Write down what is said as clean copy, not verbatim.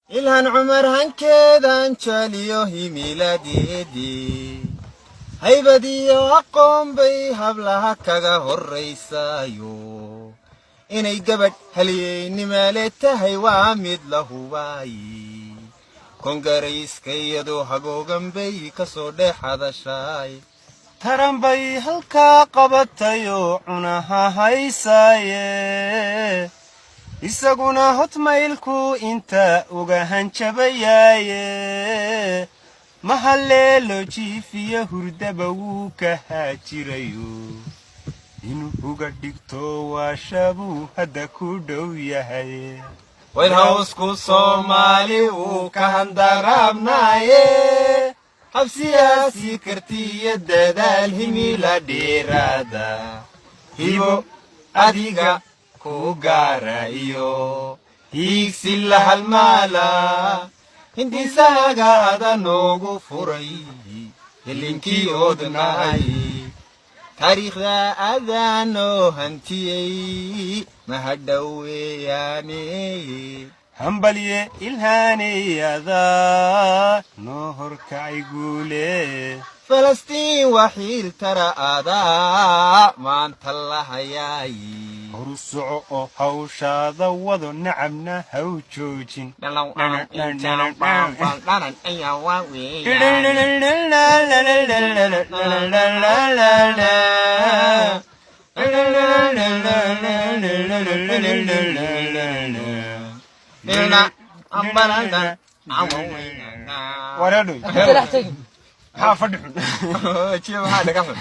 Ilhaan Cumar hankeedan jeceliyo himiladeedii, haybadiyo aqoon bay hablaha kaga horraysaayo. Inay gabadh halyeynimale tahay waa mid la hubaayi. Kongarayska iyadoo hagoogan bay ka soo dhex hadashaay. Taran bay halkaa qabatayoo cunaha haysaaye, isaguna hotmailku inta uga hanjabayaaye. Mahaleelo jiifiyo hurdaba wuu ka haajirayo, inuu uga dhigto waashabuu hadda ku dhow yahay. White House-ku Soomaali wuu ka handaraabnaaye, hab siyaasi kartiyo dadaal himila dheeraada, hibo adiga ku gaara iyo hiigsi la halmaala, hindisaagaada noogu furay hilinkii oodnaay. Taariikhda adaanoo hantiyey mahadhoweeyaane. Hambalye Ilhaanayadaa noo horkacay guule. Falastiin waxiil tara adaa maanta la hayaay. Horu soco oo hawshaada wado, nacabna haw joojin. Wareedhoy, maxaa fadhi xun? Maxaa dhaga xun?